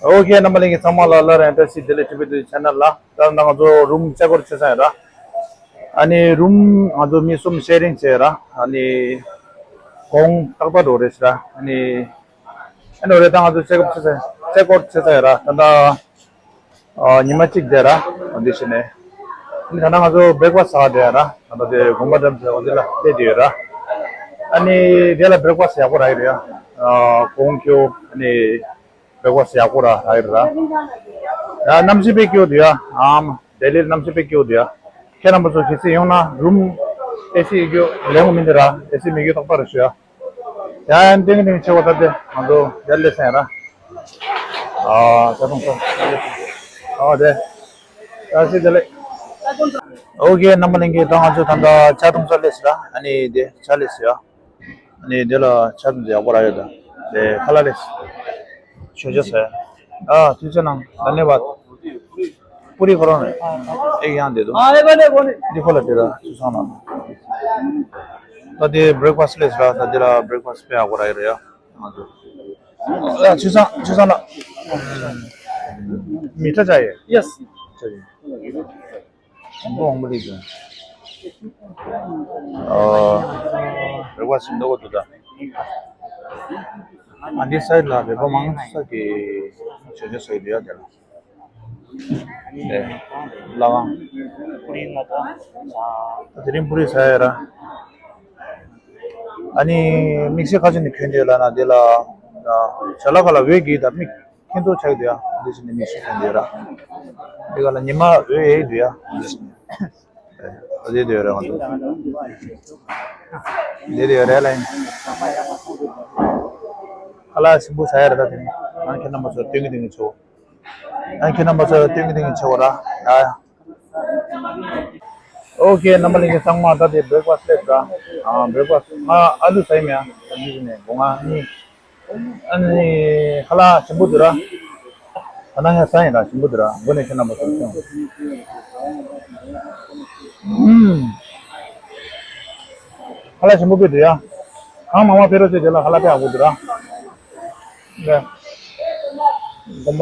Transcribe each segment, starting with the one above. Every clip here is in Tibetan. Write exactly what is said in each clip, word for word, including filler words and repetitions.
ཨོ་ཁེ། རྣམ་པ་ལྷན་རྒྱས་ཚང་མ་ལ་སླར་ཡང་བཀྲ་ཤིས་བདེ་ལེགས། ཊི་བི་ཊུ་ཆེ་ནལ་ལ། ད་ལྟ་ང་ཚོ་རུམ་ཆེག་ཨའུཊ་བྱས་ཚར་ཡོད་ར། ཨ་ནི་རུམ་ང་ཚོ་མི་གསུམ་ཤེ་རིང་བྱས་ར། ཨ་ནི་གོང་ཏག་ཏག་འགྲོ་རེད་ཤག་ར། ཨ་ནི་ཨ་ནི་རེད། ད་ང་ཚོ་ཆེག་ཨའུཊ་བྱས་ཚར། ཆེག་ཨའུཊ་བྱས་ཚར་ཡོད་ར། ད་ལྟ་ཨ་ཉི་མ་གཅིག་བསྡད་ར། འདི་བྱས་ནས་ཨ་ནི་ད་ལྟ་ང་ཚོ་བྷེ་རེག་ཕ་སི་ཊི་ཟ་བསྡད་ཡོད་ར། ད་ལྟ་དེ་དགོན་པ་འགྲམ་དེ་འོ་དེ་ལ་བསྡད་བསྡད་ཡོད་ར། ཨ་ནི་དེ་ལ་བྷེ་རེག་ཕ་སི་ཊི་ཡག་པོ་རག་གི་རེད་ཡ། ཨ་གོང་ཁེ་པོ། ཨ་ནི་བྷེ་རེག་ཕ་སི་ཊི་ཡག་པོ་ར་རག་གི་རེད་ར། ཡ་གནམ་གཤིས་དཔེ་སྐྱིད་པོ་འདུག་ཡ། ཨམ་ལྡི་ལིར་གནམ་གཤིས་དཔེ་སྐྱིད་པོ་འདུག་ཡ། ཁྱེད་རྣམ་པ་ཚོ་གལ་སྲིད་ཡོང་ན་རུམ་ཨེ་སི་ཡོད་རྒྱུ་ལེན་དགོས་མིན་འདི་ར། ཨེ་སི་མེད་རྒྱུ་ཏག་ཏག་རེད་ཤག་ཡ། ཡ་ཡ་ཏིང་ཏིང་ཆེ་བོ། ད་དེ་ང་ཚོ་ཡར་སླེབས་ཚར་ཡ་ར། ཨ་ཇ་འཐུང་ས་ཨ་དེ། ཡ་སྲིད་དེ་ལེགས། ཨོ་ཁེ། རྣམ་པ་ལྷན་རྒྱས། ད་ང་ཚོ་ད་ལྟ་ཇ་འཐུང་ས་སླེབས་ཟེར་ར། ཨ་ནི་དེ་ཇ་སླེབས་ཟེར་ཡ། ཨ་ནི་དེ་ལ་ཇ་འཐུང་ས་ཡག་པོ་རག་ཡོད། ད་དེ་ཁ་ལག་སླེབས་ཟེར། ཞོ་ཇ་ཟེར། ཨ་ཐུགས་རྗེ་གནང་། धन्यवाद། पूरी करो ना। एक यहाँ दे दो। हाँ, ये बोले, बोले। देखो ला तेरा सुसाना। ད་དེ་བྷེ་རེག་ཕ་སི་ཊི་སླེབས་ཟེར་ར། ད་དེ་ལ་བྷེ་རེག་ཕ་སི་ཊི་དཔེ་ཡག་པོ་རག་ཡོད་ར་ཡ། ང་ཚོ། ཨ་ཆུ་སང་ཆུ་སང་ལ། मीठा चाहिए? यस। चाहिए। ཨ་བྷེ་རེག་ཕ་སི་ཊི་འདོད་པ་འདུག་ད། ཨ་འདི་སའིཌ་ལ་བོད་པ་མང་ས་གི་ཆོས་ཆོས་སའིཌ་ཡོད་དེ་ལ། དེ་ལ་ཝང་། དེ་རིང་པུ་རི་ཟ་ཡ་ར། ཨ་ནི་མིག་ཤེལ་ཁ་ཆེ་ནས་གྱོན་དེ་ལ་ན་དེ་ལ། ཞལ་ལག་ཁ་ལ་འོད་ཀྱིས་ད་མིག་ཁེངས་ཏོ་ཆགས་འདུག་ཡ། འདི་བྱས་ནས་མིག་ཤེལ་གྱོན་འདུག་ཡ་ར། འདི་ག་ལ་ཉི་མ་འོད་ཡེ་འདུག་ཡ། འདི་བྱས་ནས་འོད་ཡེ་འདུག་ཡ་ར། ང་ཚོ་འདི་འདུག་ཡ་ར། ལ་ཡིན་ཁ་ལག་ཞིམ་པོ་ཟ་ཡ་ར། ད་དེ་ནས་ང་ཁྱེད་རྣམ་པ་ཚོར་སྟོན་གི་སྟོན་གི་ཆོག་ང་ཁྱེད་རྣམ་པ་ཚོར་སྟོན་གི་སྟོན་གི་ཆོག་ར། ཡ་ཡ། ཨོ་ཁེ། རྣམ་པ་ལྷན་རྒྱས་ཚང་མ། ད་དེ་བྷེ་རེག་ཕ་སི་ཊི་སླེབས་ར། ཨ་བྷེ་རེག་ཕ་སི་ཊི། ང་ཨ་ལུ་ཟ་ཡིན་ཡ། ད་འདི་བྱས་ནས་སྒོ་ང་གཉིས། ཨ་ནི་ཁ་ལག་ཞིམ་པོ་འདུག་ར། ད་ནང་ཡང་ཟ་ཡིན་ར། ཞིམ་པོ་འདུག་ར། མགོ་ནས་ཁྱེད་རྣམ་པ་ཚོ་སོང་། ཨུམ། ཁ་ལག་ཞིམ་པོ་དཔེ་འདུག་ཡ། གང་མང་མང་ཕེབས་རོགས་བྱེད། དེ་ལ་ཁ་ལག་དཔེ་ཡག་པོ་འདུག་ར། ལེ། སྒོམ་པ།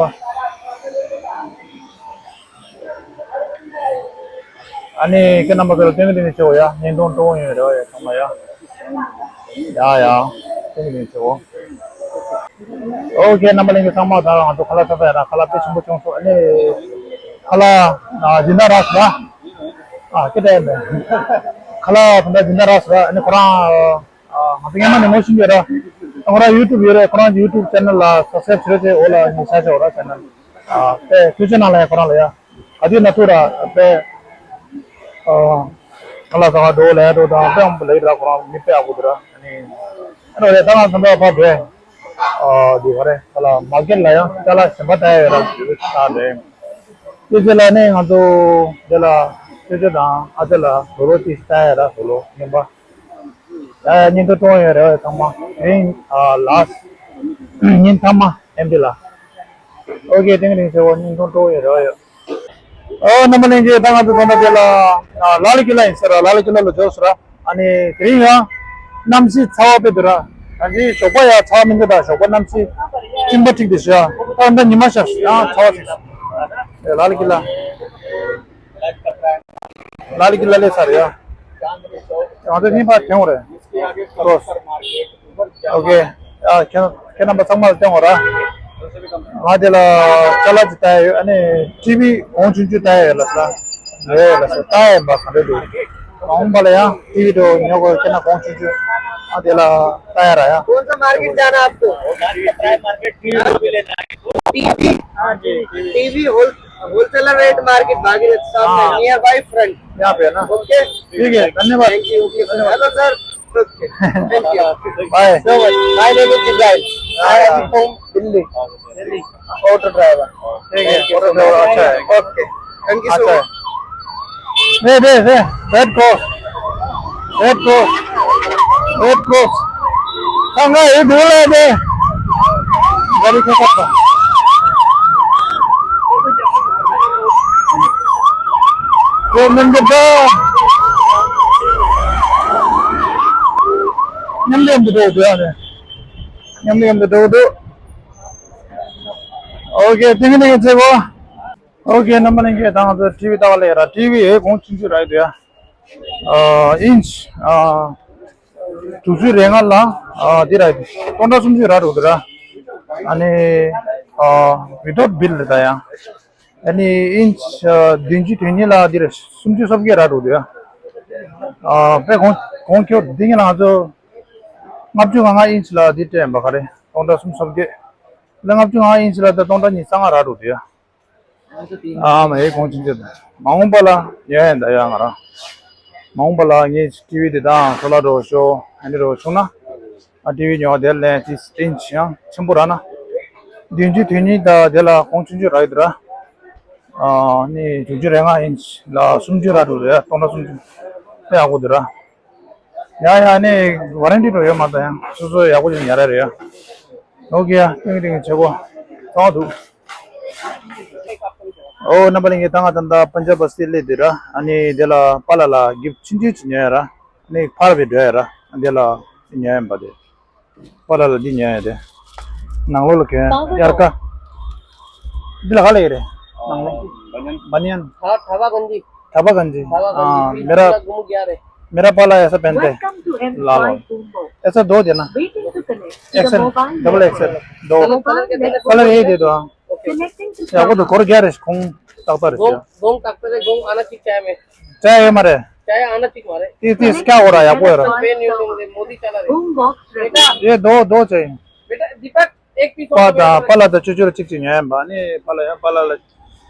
ཨ་ནི་ཁྱེད་རྣམ་པ་ཚོ་ལ་སྟོན་གི་སྟོན་གི་ཆེ་བོ་ཡ། བརྙན་ཐུང་སྤྲོ་བོ་ཡོད་རེད་བ་ཡ། ཚང་མ་ཡ། ཡ་ཡ། སྟོན་གི་སྟོན་གི་ཆེ་བོ། ཨོ་ཁེ། རྣམ་པ་ལྷན་རྒྱས་ཚང་མ། ད་ང་ཚོ་ཁ་ལག་ཚ་ཚ་ཡ་ར། ཁ་ལག་དཔེ་ཞིམ་པོ་བྱུང་སོང་། ཨ་ནི་ཁ་ལག་ཨ་ཇི་འདྲ་རག་སོང་ར། ཨ་སྐད་གྲགས་ཡ་མེད། ཁ་ལག་དེ་འདྲ་ཇི་འདྲ་རག་སོང་ར། ཨ་ནི་ཁོ་རང་ཨ་ང་ཚོ་སྔོན་མ་ནས་ངོ་ཤེས་ཀྱི་ར། ཁོ་རང་ཡུ་ཊུབ་ཡོད་རེད། ཁོ་རང་གི་ཡུ་ཊུབ་ཆེ་ནལ་ལ་སབ་སི་ཀ་རེབ་བྱེད་རོགས་བྱེད། འོ་ལ་ཉེ་ཆར་ཆེ་བ་ར་ཆེ་ནལ། ཨ་དཔེ་ཐུགས་རྗེ་གནང་ལ་ཡ། ཁོ་རང་ལ་ཡ། ག་དུས་ན་ཐུག་ར་དཔེ། ཨ་ང་ལ་ཟ་བ་འགྲོ་ལ་ཡ་འགྲོ་དང་དཔེ་ཨམ་པོ་ལ་ཡི་ར། ཁོ་རང་མི་དཔེ་ཨ་ཁུ་དུ་ར། ཨ་ནི་ཨ་ནོ་རེད། ད་ང་ཚོ་འདྲ་བ་རེད། ཨ་འདི་ག་རེ་ཁ་ལག་མར་ཀེཊ་ལ་ཡང་ཅ་ལག་གཞན་པ་ལྟ་ཡ་ཡོད་ར། འདི་ལྟ་རེད། དེ་ཚེ་ལ་ནི་ང་ཚོ་འདི་ལ་ཅོ་ཅོ་དང་ཨ་ཅག་ལ་ལོ་ལོ་ཅིག་ལྟ་ཡ་ར། ལོ་ལོ་རྙིང་པ། ཡ་ཡ་བརྙན་ཐུང་སྤྲོ་ཡོད་རེད་བ་ཚང་མ། དེ་རིང་ཨ་ལཱསི་ཊི་ཉིན་མཐའ་མ་ཨེམ་ཌི་ལ། ཨོ་ཁེ། ཏིང་ཏིང་ཆེ་བོ། བརྙན་ཐུང་སྤྲོ་ཡོད་རེད་བ་ཡ། ཨོ་རྣམ་པ་ལྷན་རྒྱས། ད་ང་ཚོ་ད་ལྟ་དེ་ལ་ཨ་ལ་ལ་ཀི་ལ་ཡིན་ཟེར་ར། ལ་ལ་ཀི་ལ་ལ་འབྱོར་ཟེར་ར། ཨ་ནི་དེ་རིང་ཡང་གནམ་གཤིས་ཚ་བ་དཔེ་འདུག་ར། ད་གིན་ཞོགས་པ་ཡ་ཚ་བ་མི་འདུག་ད་ཞོགས་པ་གནམ་གཤིས་སྤྲིན་པ་འཁྲིགས་འདུག་ཟེར་ཡ། ད་ད་ཉི་མ་ཤར་ཡང་ཚ་བ་ཞིག་ཨེ་ལ་ལ་ཀི་ལ། ལ་ལ་ཀི་ལ་ལས་ཚར་ཡ། ང་ཚོ་གཉིས་པ་དེང་རེད། ཨོ་ཁེ། ཨ་ཁྱེད་ཁྱེད་རྣམ་པ་ཚང་མ་ལ་སྟོན་དགོས་ར། ང་དེ་ལ་ཅ་ལག་ཅིག་ལྟ་ཡ་ཡོད། ཨ་ནི་ཊི་ཝི་གོང་ཆུང་ཆུང་ལྟ་ཡ་ཡོད་ལ་ཟེར། རེད་ལ་ཟེར། ལྟ་ཡ་ཡིན་པ་ག་འདྲ་འདུག་མ་འོངས་པ་ལ་ཡང་ཊི་ཝི་དུ་ཉོ་དགོས། ཁྱེད་རྣམ་གོང་ཆུང་ཆུང་ཨ་དེ་ལ་ལྟ་ཡ་ར་ཡ། कौन सा मार्केट जाना आपको? टीवी। हाँ जी, TV. TV whole wholesaler rate market Bhagirath सामने, हाँ। Near by front. यहाँ पे है ना? ओके। ठीक है, धन्यवाद। Thank you, okay, sir. Hello, sir. Okay. Thank you. Bye. So much. My name is Ibrahim. I am from Delhi. Delhi. Auto driver. ठीक है, auto driver अच्छा है। Okay. Thank you so much. They they they. Red cross. Red cross. Red cross. संगा ये दूर है दे। गाड़ी को पकड़। ཉམས་ལེན་འདི་འགྲོ་འདུག་ཨ་ནི། ཉམས་ལེན་འདི་འགྲོ་འདུག་ཨོ་ཀེ། ཏིང་ཏིང་ཚེ་གོ། ཨོ་ཀེ། རྣམ་པ་ལྷན་རྒྱས། ད་ང་ཚོ་ཊི་ཝི་ལྟ་བ་ལ་ཡ་ར། ཊི་ཝི་ཡི་གོང་ཆུང་ཆུང་རག་གི་འདུག་ཡ། ཨ་ཨིན་ཆི་ཨ་དྲུག་ཅུ་རེ་ལྔ་ལ་ཨ་འདི་རག་གི་འདུག་སྟོང་ཕྲག་སུམ་ཅུ་རག་འགྲོ་གི་འདུག་ར། ཨ་ནི་ཨ་ཝི་ཐའུཊ་བིལ་རེད་ད་ཡ། ཨ་ནི་ཨིན་ཆི་ཨ་བདུན་ཅུ་དོན་གཉིས་ལ་འདི་རེད། སུམ་ཅུ་སོ་བརྒྱད་རག་འགྲོ་གི་འདུག་ཡ། ཨ་དཔེ་གོང་གོང་ཁྱོད་འདི་ཉིད་ལ་ང་ཚོ་ལྔ་བཅུ་ང་ལྔ་ཨིན་ཆི་ལ་འདི་སྤྲད་ཡིན་པ། ག་རེ། སྟོང་ཕྲག་སུམ་ཅུ་སོ་བརྒྱད། ལ་ལྔ་བཅུ་ང་ལྔ་ཨིན་ཆི་ལ་ད་སྟོང་ཕྲག་ཉི་ཤུ་རྩ་ལྔ་རག་འགྲོ་གི་འདུག་ཡ། ཨ་མ་ཡའི་གོང་ཆུང་ཆུང་དང་། མ་འོངས་པ་ལ་ཡ་ཡ་འདའ་ཡ་ང་རང་། མ་འོངས་པ་ལ་ངས་ཊི་ཝི་དེ་དང་ཁྲོ་ལ་འགྲོ་ཤོག་ཨ་ནི་རོ་བྱུང་ན། ཨ་ཊི་ཝི་ཉོ་དེ་ལན་ཏིས་ཨིན་ཆི་ཡང་ཆེན་པོ་རག་ན། བདུན་ཅུ་དོན་གཉིས་དང་དེ་ལ་གོང་ཆུང་ཆུང་རག་གི་འདུག་ར། ཨ་ནི་དྲུག་ཅུ་རེ་ལྔ་ཨིན་ཆི་ལ་སུམ་ཅུ་རག་འགྲོ་རེད་ཡ། སྟོང་ཕྲག་སུམ་ཅུ། དཔེ་ཡག་པོ་འདུག་ར། ཡ་ཡ་ནི་ཝ་རན་ཊི་འགྲོ་ཡོད་མ་ད་ཡང་སོ་སོ་ཡག་པོ་ཡིན་ཡ་ར་རེད་ཡ། ཨོ་ཀེ་ཡ། ཏིང་ཏིང་བྱེད་སྒོ་གཙང་འདུག་ཨོ་རྣམ་པ་ལྷན་རྒྱས། ད་ང་ད་ལྟ་པན་ཇབ་བ་སི་ཏི་སླེབས་འདུག་ར། ཨ་ནི་དེ་ལ་པཱ་ལགས་ལ་གིབ་ཆུང་ཆུང་ཅིག་ཉོ་ཡ་ར། ཨ་ནི་ཕར་བའི་འགྲོ་ཡ་ར། དེ་ལ་ཉོ་ཡ་ཡིན་པ་དེ། པཱ་ལགས་ལ་འདི་ཉོ་ཡ་དེ། ནང་ལོགས་ལ་གྱོན་དབྱར་ཁ། འདི་ལ་ག་ལ་ཡི་རེད། ནང་ལོགས། बनियान। बनियान। था, थाबा गंजी। थाबा गंजी। थाबा गंजी। हाँ, बीस मेरा, वाला गुम गया रे। मेरा पाला ऐसा पहनते हैं। Welcome to लाल वाला। M five Bombo। ऐसा दो देना। Waiting to connect to the Excel, mobile double network। Excel, दो। कलर, कलर कितने? कलर यही दे दो, हाँ। ओके। Connecting to या वो तो कर गया रे, कौन तकता रे? गोंग, गोंग तकता रे, गोंग आना चाहिए चाय में। चाय है हमारे। चाय आना चाहिए हमारे। तीस, तीस क्या हो रहा है आपको यार? पेन यूनियन रे, मोदी चला रे। Boom box ready। ये दो, दो चाहिए। बेटा दीपक, एक पीस और। པཱ་དང་པཱ་ལགས་དང་ཅོ་ཅོ་ལ་གཅིག་གཅིག་ཉོ་ཡ་ཡིན་པ། ཨ་ནི་པཱ་ལགས་ཡ་པཱ་ལགས་ལ།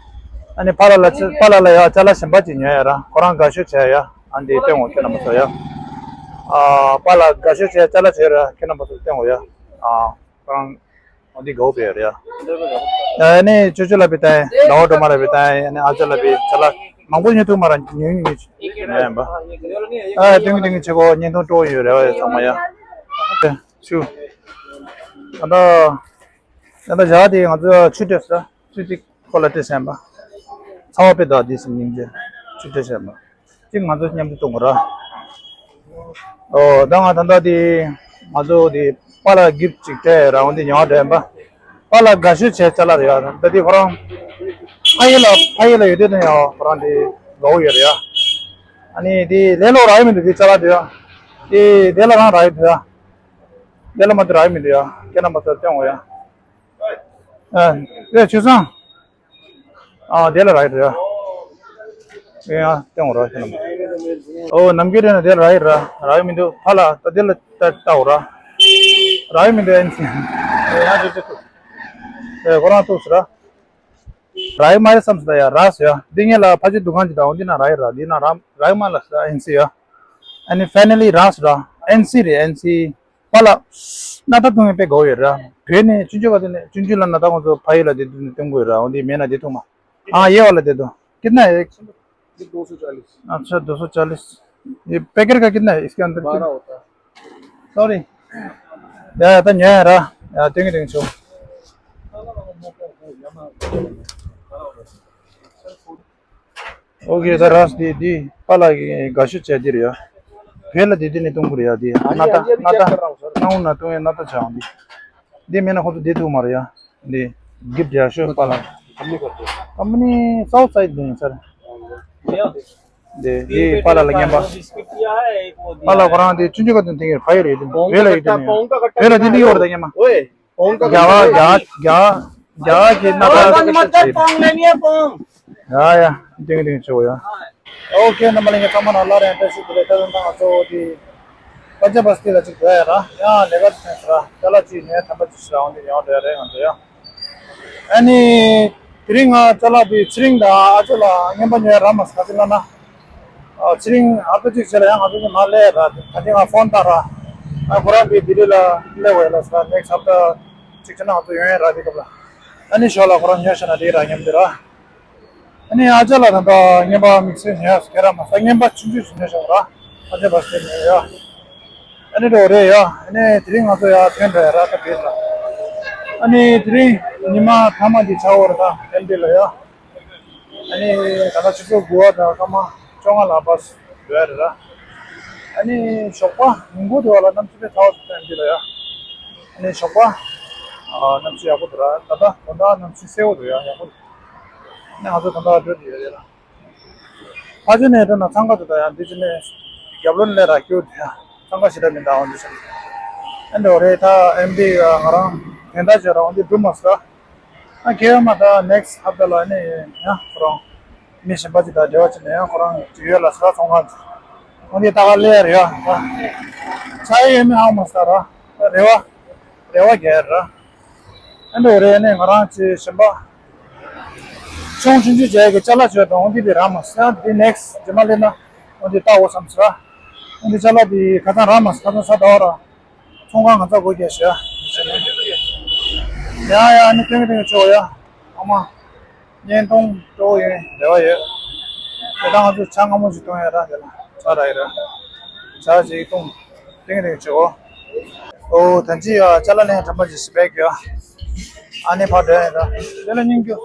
ཨ་ནི་པཱ་ལགས་ལ་པཱ་ལགས་ལ་ཡ་ཅ་ལག་གཞན་པ་གཅིག་ཉོ་ཡ་ར། ཁོ་རང་དགའ་ཤོས་བྱས་ཡ། ཨ་འདི་སྟོན་འོ་ཁྱེད་རྣམ་པ་ཚོ་ཡ། ཨ་པཱ་ལགས་དགའ་ཤོས་བྱས་ཅ་ལག་བྱས་ར། ཁྱེད་རྣམ་པ་ཚོ་སྟོན་འོ་ཡ། ཨ་ཁོ་རང་འོ་འདི་དགའ་བོ་བྱས་ཡ་ར་ཡ། ཨ་ནི་ཅོ་ཅོ་ལ་བི་ཏའི་ལའོ་སྒྲོལ་མ་ལ་བི་ཏའི་ཨ་ནི་ཨ་ཅག་ལ་བི་ཅ་ལག་མང་པོ་ཉོ་ཐུབ་མ་ར། ཉོ་ཉོ་ཉོ་ཉོ་ཡ་ཡིན་པ། ཨ་ཏིང་ཏིང་བྱེད་སྒོ་བརྙན་ཐུང་སྤྲོ་ཡོད་རེ་བ་ཡོད་ཚང་མ་ཡ། ཆུ། ད་ལྟ་ད་ལྟ་ཞག་དེ་ང་ཚོ་ཆུ་སྤྲད་ས་ཆུ་གཅིག་ཁོ་ལ་སྤྲད་ཟིན་པ། ཚ་བ་དཔེ་དག་དེ་སིམ་སྙིང་རྗེ་ཆུ་སྤྲད་ཟིན་པ། གཅིག་ང་ཚོ་མཉམ་དུ་གཏོང་དགོས་ར། ཨོ་ད་ང་ད་ལྟ་དེ་ང་ཚོ་དེ་པཱ་ལགས་གིབ་ཅིག་སྤྲད་ར། འོན་ཏེ་ཉོ་བ་འདྲ་ཡིན་པ། པཱ་ལགས་དགའ་ཤོས་བྱས་ཅ་ལག་རེད་ཡ། ད་དེ་ཁོ་རང་ཕ་ཡུལ་ལ་ཕ་ཡུལ་ལ་ཡོད་དུས་ན་ཡ་ཁོ་རང་དེ་དགའ་བོ་ཡོད་རེད་ཡ། ཨ་ནི་དེ་ལས་ལོག་རག་ཡོད་མི་འདུག་དེ་ཅ་ལག་དེ་ཡ། དེ་དེ་ལ་རང་རག་ཡོད་དུས་ཡ། དེ་ལ་མ་དུ་རག་མི་འདུག་ཡ། ཁྱེད་རྣམ་པ་ཚོར་སྟོན་འོ་ཡ། ཨ་དེ་ཆུ་སང་། ཨ་དེ་ལ་རག་རེད་ཡ། ཨེ་ཡ་སྟོན་འོ་ར་ཁྱེད་རྣམ་པ། ཨོ་ནམ་རྒྱུན་རེད་ན་དེ་ལ་རག་ར། རག་མི་འདུག་ཕ་ལ་ད་དེ་ལ་ལྟ་ལྟ་འོ་ར། རག་མི་འདུག་ཨན་སི། ཨེ་ཡ་ཅི་ཅི་ཐུག་ཨེ་ཁོ་རང་ཐུག་སི་ར། རག་མ་རེད་བསམ་སི་ད་ཡ། རག་སི་ཡ། འདི་ངེད་ལ་ཕ་ཆུ་འདུ་ཁང་ཅིག་དང་འོ་འདི་ན་རག་ར། འདི་ན་རག་རག་མ་ལ་སི་ཨན་སི་ཡ། ཨ་ནི་ཕའི་ནལ་ལི་རག་སི་ར། ཨན་སི་རེད་ཨན་སི། པཱ་ལགས། སྣ་ཐག་ཐུང་ངེ་དཔེ་དགའ་བོ་ཡོད་ར། བོད་ནས་ཆུང་ཆུང་བ་དེ་ནས་ཆུང་ཆུང་ལ་སྣ་ཐག་ང་ཚོ་ཕ་ཡུལ་ལ་དེ་དུས་ནས་སྟོན་དགོས་ར། འོ་འདི་མེད་ན་དེ་ཐུང་མ། ཨ་ཡེ་བ་ལ་དེ་དུ། कितना है एक? ये दो सौ चालीस। अच्छा, दो सौ चालीस। ये पैकेट का कितना है इसके अंदर? बारह होता है। सॉरी। ཡ་ཡ་ད་ཉོ་ཡ་ར། ཡ་ཏིང་ཏིང་ཆོ། ཨོ་ཀེ། ད་རང་འདི་འདི་པཱ་ལགས་ཀྱི་དགའ་ཤོས་བྱས་འདི་རེད་ཡ། བོད་ལ་འདི་འདི་ནས་གཏོང་གི་རེད་ཡ། འདི་ཨ་ནི་སྣ་ཐག་ཨ་ནི་སྣ་ཐག་ཆེག་ཀར་རང་སོར། སྣང་བ་ན་གཏོང་ཡ་སྣ་ཐག་ཆེ་བ་འདི། འདི་མེད་ན་ཁོ་ཚོ་བསྡད་ཐུབ་མ་རེད་ཡ། འདི་གིབ་རྒྱ་ཤོས་པཱ་ལགས། कंपनी साउथ साइड में है सर। འདི་འདི་པཱ་ལགས་ལ་རྔན་པ། པཱ་ལགས་ཁོ་རང་འདི་ཆུང་ཆུང་ག་དུས་དེང་གི་ཕ་ཡུལ་ལ་ཡོད་དུས་བོད་ལ་ཡོད་དུས་བོད་ལ་འདི་འདི་ཡོད་རེད་ད་རྔན་པ། རྒྱ་བ་རྒྱ་རྒྱ་རྒྱ་གི་སྣ་ཁ། ཡ་ཡ་ཏིང་ཏིང་ཆོ་ཡ། ཨོ་ཀེ། རྣམ་པ་ལྷན་རྒྱས་ཚང་མ་ལ་སླར་ཡང་བཀྲ་ཤིས་བདེ་ལེགས། ད་དུང་ད་ང་ཚོ་དེ་པན་ཇབ་བ་སི་ཏི་ལ་ཅིག་འགྲོ་ཡ་ར། ཡང་ལས་ཀ་ཅིག་ཐོན་སོང་ར། ཅ་ལག་ཅིག་ཉོ་ཡ་དམ་པ་ཅིག་ཞིག་ར། འོན་ཏེ་ཡང་འགྲོ་ཡ་རེད་ང་ཚོ་ཡ། ཨ་ནི་དེ་རིང་ང་ཅ་ལག་དེ་ཚེ་རིང་དང་ཨ་ཅོ་ལ་རྔན་པ་ཉོ་ཡ་རག་མ་སོང་། ག་ཅི་ལབ་ན། ཨ་ཚེ་རིང་ཧབ་ཏ་གཅིག་ཕྱིན་ལ་ཡང་ང་ཚོ་གི་མ་སླེབས་ར། ད་ཐེངས་ང་ཕོན་བཏང་ར། ཨ་ཁོ་རང་གི་ལྡི་ལི་ལ་སླེབས་འོས་ལ་ཟེར། ནེག་སི་ཧབ་ཏ་གཅིག་ཕྱིན་ན་ང་ཚོ་ཡོང་ཡ་ར། དེ་སྐབས་ལ་ཨ་ནི་ཞོར་ལ་ཁོ་རང་ཉོ་ཤ་ན་དེ་ར་མཉམ་དུ་ར། ཨ་ནི་ཨ་ཅག་ལ་ད་ལྟ་རྔན་པ་དམིགས་བསལ་ཉོ་ཡ་ཁྱེད་རང་མ་ས་རྔན་པ་ཆུང་ཆུང་ཞིག་ཉོ་ཤོག་ར། ཨ་ཅག་བ་སྟེ་ཉོ་ཡ། ཨ་ནི་འགྲོ་རེད་ཡ། ཨ་ནི་དེ་རིང་ང་ཚོ་ཡ་ཐོན་འགྲོ་ཡ་ར། ད་བེད་ལ་ཨ་ནི་དེ་རིང་ཉི་མ་མཐའ་མ་འདི་ཆགས་འོ་ར། ད་ཨེམ་ཌི་ལ་ཡ། ཨ་ནི་ད་ལྟ་ཆུ་ཚོད་དགུ་པ་དང་སྐར་མ་བཅོ་ལྔ་ལ་བྷ་སི་འགྲོ་ཡ་རེད་ར། ཨ་ནི་ཞོགས་པ་ཉིན་གུང་དུ་བ་ལ་གནམ་གཤིས་དཔེ་ཚ་བ་ཞིག་ཐོན་གྱི་རེད་ཡ། ཨ་ནི་ཞོགས་པ་ ཨ། གནམ་གཤིས་ཡག་པོ་འདུག་ར། ད་ལྟ་དགོང་དག་གནམ་གཤིས་གསལ་བོ་འདུག་ཡ། ཡག་པོ་འདུག་ནས་ང་ཚོ་དགོང་དག་འགྲོ་བསྡད་ཡོད་རེད་ལ། ཕ་ཆེ་ནས་འགྲོ་ན་འཚང་ཁ་འདུག་ད་ཡང་འདི་ཅི་ནས་རྒྱབ་ལོ་ནས་ར་སྐྱོ་འདུག་ཡ། འཚང་ཁ་ཞེ་དྲག་མི་འདུག་འོན་ཏེ་ཆེ་ནས་ཨེ་འདྲ་རེད། ད་ཨེམ་ཌི་ང་རང་དོན་དག་བྱས་ར་འོན་ཏེ་འགྲུབ་མ་སོང་ར། ཨ་ཁེ་ཡོད་མ། ད་ནེག་སི་ཧབ་ད་ལ་ནི་ཡང་ཁོ་རང་མི་གཞན་པ་ཅིག་དང་འབྲེལ་བ་བྱས་ནས་ཡང་ཁོ་རང་ཅིག་ཡོད་ལ་ས་ཚོང་ཁང་ཅིག་འོན་ཏེ་ད་ག་ལེ་ཡ་རེད་ཡ། ད་ཆ་ཡོད་མི་ཧ་མ་ས་ར། རེ་བ་རེ་བ་རྒྱལ་ར། ཨ་འདྲ་རེད། ནི་ང་རང་ཅིག་གཞན་པ་ཆུང་ཆུང་ཆུང་བྱས་ཀྱི་ཅ་ལག་བྱོས་དང་འོན་ཏེ་དེ་ར་མ་ས་དེ་ནེག་སི་རྗེས་མ་སླེབས་ན་འོན་ཏེ་ལྟ་འོ་བསམ་ས། འོན་ཏེ་ཅ་ལག་དེ་ཁ་སང་ར་མ་ས་ཁ་སང་ས་ཟླ་བ་ར། ཚོང་ཁང་ང་ཚ་སྒོ་རྒྱག་ཤག་ཡ་ཡ་ནི་ཏེང་ཏེང་ཆོག་ཡ། ཨ་མ། བརྙན་ཐུང་སྤྲོ་བོ་ཡིན་རེ་བ་ཡོད། དེ་དང་ང་ཚོ་ཇ་མངར་མོ་ཞིག་འཐུང་ཡ་ར་དེ་ལ་ཇ་ར་ཡི་ར། ཇ་ཅིག་འཐུང་། ཏེང་ཏེང་ཆོག་ཨོ་ད་ཅི་ཡ་ཅ་ལག་ལེན་དྲན་པ་ཅིག་ཞིག་བེག་ཡ། ཨ་ནི་ཕར་འགྲོ་ཡ་ར། དེ་ལ་སྙིང་རྒྱུ།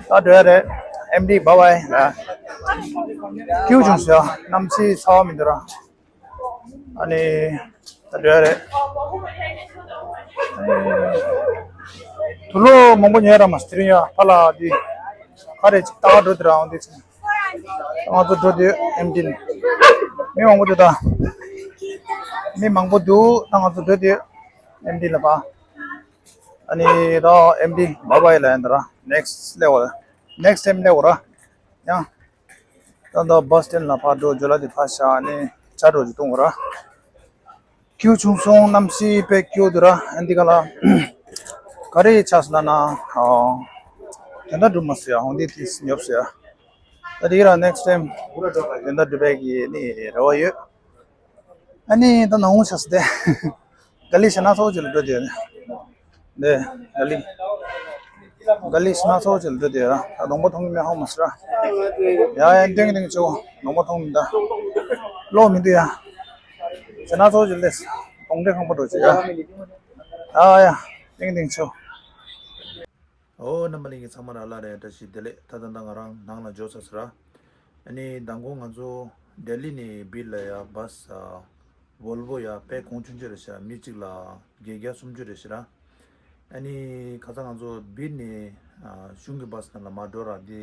ད་འགྲོ་ཡ་རེད། ཨེམ་ཌི་བྷ་བྷའི་ལ། སྐྱིད་པོ་བྱུང་སོང་ཡ། གནམ་གཤིས་ཚ་བ་མི་འདུག་ར། ཨ་ནི། ད་འགྲོ་ཡ་རེད། ཨ་ནི། དུག་ལོག་མང་པོ་ཉོས་ར་མ་སི་དེ་རིང་ཡ་ཕ་ལ་འདི། ག་རེ་ཅིག་ལྟ་བ་འགྲོ་དེ་ར་འོང་དེ་ཅིག་ང་ཚོ་འགྲོ་དུས་ཨེམ་ཌི་ནས། མི་མང་པོ་འདུག་ད། མི་མང་པོ་འདུག་ད་ང་ཚོ་འགྲོ་དུས་ཨེམ་ཌི་ལ་ཕ། ཨ་ནི་ད་ཨེམ་ཌི་བྷ་བྷའི་ལ་ཡིན་ད་ར། ནེག་སི་ལེ་བ་ལ། ནེག་སི་ཊེམ་ལེ་བ་ར། ཡང་། ད་ལྟ་བྷ་སི་སི་ཊེན་ལ་ཕར་འགྲོ། ཇོ་ལ་དེ་ཕར་བཞག་ནས་ཇ་འགྲོ་ཅིག་འཐུང་དགོས་ར། སྐྱིད་པོ་བྱུང་སོང་། གནམ་གཤིས་དཔེ་སྐྱིད་པོ་འདུག་ར། ཨ་འདི་ག་ལ་ག་རེ་ཆགས་སོང་ལབ་ན། ཨོ། དོན་དག་འགྲུབ་མ་སོང་ཡ། འོན་ཏེ་དེ་ཉོབ་སོང་ཡ། ད་དེ་ར་ནེག་སི་ཊེམ་དོན་དག་འགྲུབ་པའི་གི་ནི་རེ་བ་ཡོད། ཨ་ནི་ད་ནང་ཆགས་སོང་སྟེ། ག་ལི་ཤ་ན་ཚོགས་ཅིག་ལ་འགྲོ་དེ། ནས་ག་ལི། ག་ལི་སྣ་ཚོགས་ཅིག་ལ་འགྲོ་དེ་ར། ད་ལོང་པ་མཐོང་གི་མེད་ཧ་མ་སི་ར། ཡ་ཡ་ཏེང་ཏེང་ཆོ། ལོང་པ་མཐོང་མི་འདུག་ལོག་མི་འདུག་ཡ། ཤ་ན་ཚོགས་ཅིག་ལས། གདོང་འདྲེ་ཁང་པ་འགྲོ་ཅིག་ཡ། ཡ་ཡ་ཏེང་ཏེང་ཆོ། ཨོ་རྣམ་པ་ལྷན་རྒྱས་ཚང་མ་ལ་སླར་ཡང་བཀྲ་ཤིས་བདེ་ལེགས། ད་ད་ད་ང་རང་ནང་ལ་འབྱོར་ཚར་སོང་ར། ཨ་ནི་མདང་དགོང་ང་ཚོ་ལྡི་ལི་ནས་སྦིར་ལ་ཡ་བྷ་སི་ཨ་ཝོལ་བོ་ཡ་དཔེ་གོང་ཆུང་ཆུང་རེད་ཤག་མི་གཅིག་ལ་བརྒྱད་བརྒྱ་སུམ་ཅུ་རེད་ཤག་ར། ཨ་ནི་ཁ་སང་ང་ཚོ་སྦིར་ནས་ཨ་གཞུང་གི་བྷ་སི་ནང་ལ་མར་འགྲོ་ར། དེ་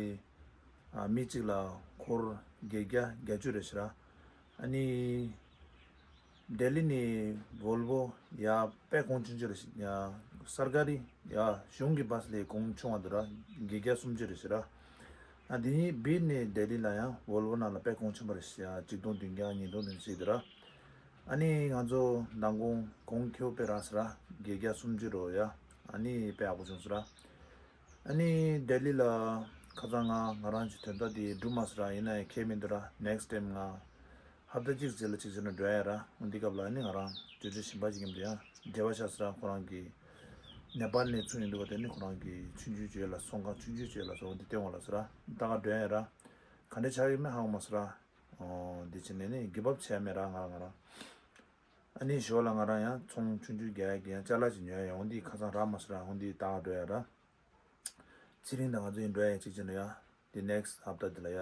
ཨ་མི་གཅིག་ལ་འཁོར་བརྒྱད་བརྒྱ་བརྒྱད་ཅུ་རེད་ཤག་ར། ཨ་ནི། ལྡི་ལི་ནས་ཝོལ་བོ་ཡ་དཔེ་གོང་ཆུང་ཆུང་རེད་ཤག་ཡ་སར་ཀ་རི་ཡ་གཞུང་གི་བྷ་སི་ལས་གོང་ཆུང་བ་འདུག་ར། བརྒྱད་བརྒྱ་སུམ་ཅུ་རེད་ཤག་ར། ཨ་དེ་ནས་སྦིར་ནས་ལྡི་ལི་ལ་ཡང་ཝོལ་བོ་ནང་ལ་དཔེ་གོང་ཆུང་བ་རེད་ཤག་ཡ་གཅིག་སྟོང་བདུན་བརྒྱ་ཉིས་སྟོང་བདུན་ཅིག་འདུག་ར། ཨ་ནི་ང་ཚོ་མདང་དགོང་གོང་ཁེ་པོ་དཔེ་རག་སོང་ར། བརྒྱད་བརྒྱ་སུམ་ཅུ་རོ་ཡ། ཨ་ནི་དཔེ་ཡག་པོ་བྱུང་སོང་ར། ཨ་ནི་ལྡི་ལི་ལ་ཁ་སང་ང་ང་རང་གི་དོན་དག་དེ་འགྲུབ་མ་སོང་ར། ཡིན་ན་ཡང་ཁྱད་མི་འདུག་ར། ནེག་སི་ཊེམ་ང་ཧབ་ཏ་གཅིག་རྗེས་ལ་གཅིག་བྱས་ན་འགྲོ་ཡ་ར། འོ་འདི་སྐབས་ལ་ནི་ང་རང་ཇོ་ཇོ་ཞིང་པ་ཞིག་ཡིན་པ་དེ་ཡང་འབྲེལ་བ་ཆགས་སོང་ར། ཁོ་རང་གི་ནེ་པཱལ་ནས་ཚུར་ཡོང་འདུག་པ། དེ་ནི་ཁོ་རང་གི་ཆུང་ཆུང་ཅིག་ཡོད་ལ་སོང་། ཁང་ཆུང་ཆུང་ཅིག་ཡོད་ལ་སོང་། འོ་འདི་སྟོན་དགོས་ལ་སོང་ར། ད་ག་འགྲོ་ཡ་ར། ག་འདྲ་ཆགས་ཡོད་མེད་ཧ་གོ་མ་སོང་ར། འོ་འདི་བྱས་ནས་ནི་གིབ་ཨབ་བྱས་ཡ་མེད་ར། ང་རང་ང་རང་། ཨ་ནི་ཞོར་ལ་ང་རང་ཡང་ཚོང་ཆུང་ཆུང་རྒྱག་ཡ་གི་ཡང་ཅ་ལག་ཅིག་ཉོ་ཡ་ཡོང་། འོ་འདི་ཁ་སང་རག་མ་སོང་ར། འོ་འདི་ད་ག་འགྲོ་ཡ་ར། ཚེ་རིང་དང་ང་ཚོ་ཡིན་འགྲོ་ཡ་གཅིག་བྱས་ན་ཡ། འདི་ནེག་སི་ཧབ་ཏ་འདི་ལ་ཡ།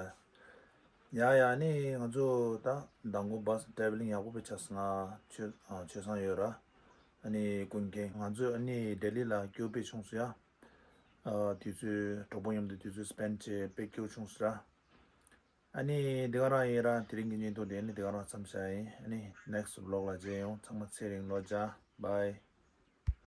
ཡ་ཡ་ནི་ང་ཚོ་ད་མདང་དགོང་བྷ་སི་ཊེ་རེ་ལིང་ཡག་པོ་དཔེ་ཆགས་སོང་། ང་ཆོས་ཨ་ཆོས་བཟང་ཡོད་ར། ཨ་ནི་ཀུན་མཁྱེན་ང་ཚོ་ཨ་ནི་ལྡི་ལི་ལ་སྐྱོ་དཔེ་བྱུང་སོང་ཡ། ཨ་དུས་ཚོད་གྲོགས་པོ་མཉམ་དུ་དུས་ཚོད་སི་པེན་ཌི་བྱས་དཔེ་སྐྱིད་པོ་བྱུང་སོང་ར། ཨ་ནི་འདི་ག་རང་ཡིན་ར། དེ་རིང་གི་བརྙན་ཐུང་དེ་ནི་འདི་ག་རང་མཚམས་བཞག་ཡིན། ཨ་ནི་ནེག་སི་ཝི་ལོག་ལ་མཇལ་ཡོང་། ཚང་མ་ཚེ་རིང་ལོ་བརྒྱ། བྷའི།